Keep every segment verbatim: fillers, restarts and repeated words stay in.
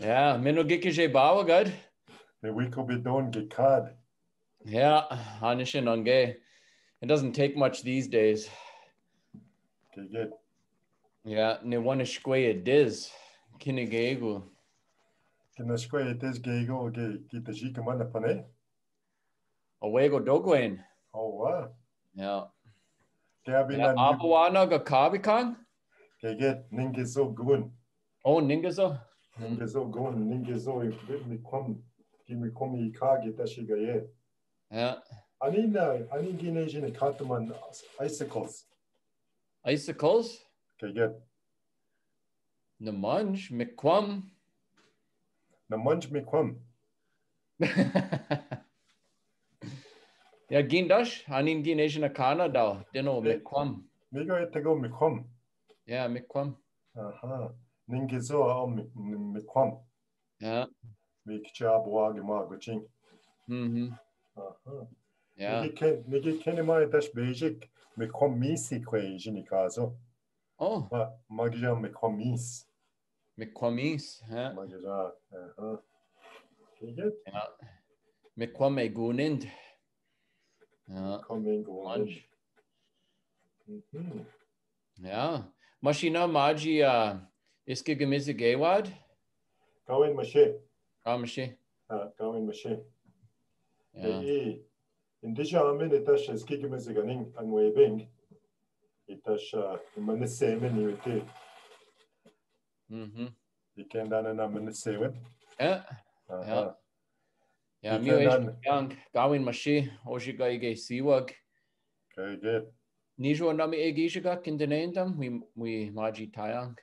Yeah, meno gike je bawa gad. Ni wiko bidon ge kad. Yeah, anishe nonge. It doesn't take much these days. Okay, good. Yeah, ni wan eskwe e dis. Kini gego. Kini eskwe e dis gego ge kita jika mana pane. Awego dogwen. Oh, wow. Yeah. Ke abi na ni- Abawana ga kabikan? Ke get ningezo gun. Oh, ningezo. Ningezo gun, ningezo i bit mi kom. Ki mi kom i ka ge ta shiga ye. Yeah. Ani na, ani gine jine kataman icicles. Icicles? Ke get. Namanj, mikwam. Namanj, mikwam. Ya gindash, anin gin Asian akana daw, deno mikwam. Migo etego mikwam. Ya, mikwam. Aha. Ningizo ao mi-, mi-, mikwam. Ya. Mi kicha bwa gima guching. Mhm. Aha. Ya. Nigi ken, nigi kenima etash basic, mikwam misi kwe jini kazo. Oh. Ma, magija mikwam mis. Mikwam mis, ha? Magija, aha. Kiget? Ya. Mikwam e gunind. Ya. Mikwam e gunind. Manj. Mhm. Ya. Mashina maji, ah, iski gimizi gewad? Kawin mashi. Kawin mashi. Ah, kawin mashi. Ya. E, e, indija amin itash iski gimizi ganing anwebing. Itash, ah, imani semen iwiti. Mhm. Ikendana na mani semen. Eh? Aha. Ya. Ya, mi o ish yang kawin mashi, oji ga ige siwag. Very good. Nijo nami egi shiga kindenendam, mi, mi maji tayang.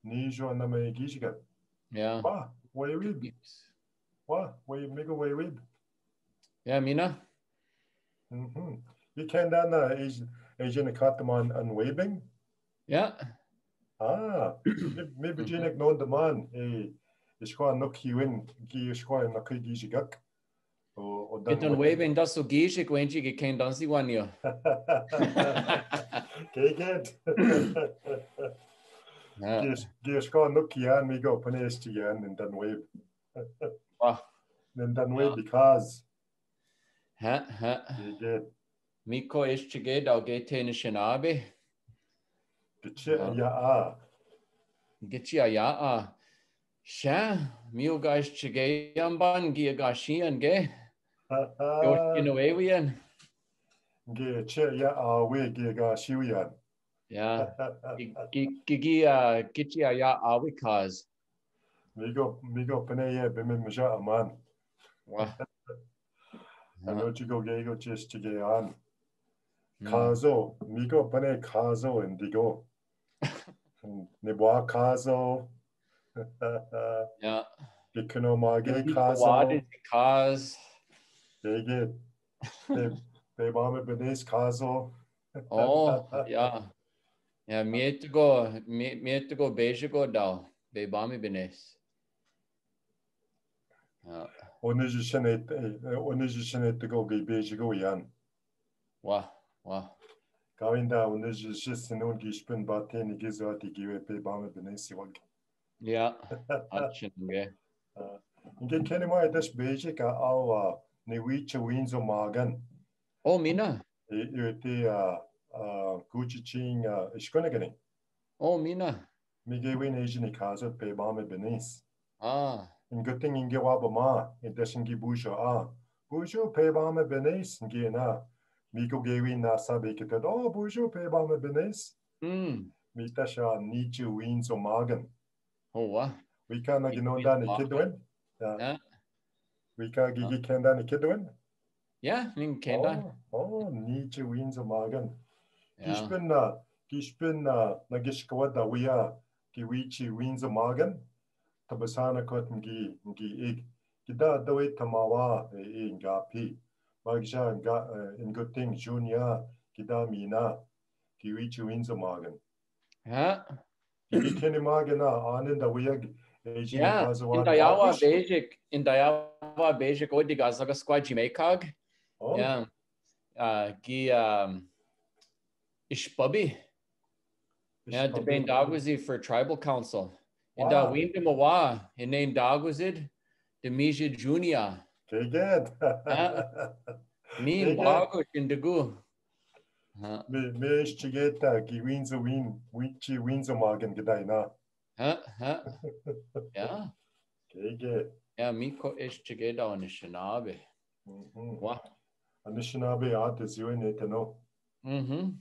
Nijo nami egi shiga. Ya. Wa, we wib. Wa, we migo we wib. Ya, mina. Mhm. Ikendana ej-, ejin kataman anwebing. Ya. Ah, mi, mi bijinek non daman, e, iskwa nok hiwin, ki iskwa nok hi gijigak. O, o dan. Iton webing daso gijik wenji ki ken dansi wanyo. Keket. Ya. Ki is-, ki iskwa nok hiyan, migo panes tiyan, in dan web. Wah. In dan web because. Ha, ha. Keket. Miko ischige dal gete nishinabe. Gichi ya a. Gichi ya a. Sha, miu ga ischige yamban gi ga shian ge. Yo shino ewian. Gichi ya a we gi ga shiwian. Ya. Gi, gi, gi, gi, ah, gichi ya a we kaz. Migo, migo pane ye beme mja aman. Wah. Ano chigo gego chis chige an. Kazo, migo pane kazo indigo. Nibwa kazo. Ya. Gikino mage kazo. Kaz. Gege. Pe, pe mame benes kazo. Oh, ya. Ya, mietigo, mi-, mietigo bejigo dal. Be bami benes. Ya. Onejishene, eh, onejishene tego ge bejigo yan. Wa, wa. Kawinda onejishene non gishpen bate ni gizo ati giwe pe bami benes wag. Ya. Achin ge. Ah, nge kenima etash bejik a awa ni wicha winzo magan. Oh, mina. E, e, te, ah, ah, kuchiching, ah, ishkonegani. Oh, mina. Mige win ejini kazo pe bame benes. Ah. Ingoting inge wabama, etash ingi bujo a. Bujo pe bame benes, inge na. Migo gewin na sabe keted, oh, bujo pe bame benes. Mm. Mitasha nichi winzo magan. Oh, wa. Wika na ginonda ni kidwin. Ya. Ya. Wika gigi kenda ni kidwin. Ya, ning kenda. Oh, oh, nichi winzo magan. Ya. Gishpin na, gishpin na, na gishkawada wia, ki wichi winzo magan. Tabasana kot ngi, ngi ig. Gida dawe tamawa, e, e, ngapi. Magja nga, e, ingoting junia, gida mina. Ki wichi winzo magan. Ha? Ki keni magana, anen da wiyag, e, jine. Ya, kazawa indayawa gabish. Basic, indayawa basic, o di gazaga skwa jimekag. Oh. Ya. Ah, gi, um, ishpabi. Ya, ishpabi. Debendagwizi for tribal council. Inda windoma wa, ene indagosid, Demesia Junior. Keged. Ha? Mi wago shindigo. Ha? Me, me eshchigeta, ki winzo win, wichi winzo magan gidayna. Ha, ha. Ya. Keged. Ya, mi ko eshchigeta Anishinaabe. Mhm. Wa. Anishinaabe ate ziwe neteno. Mhm.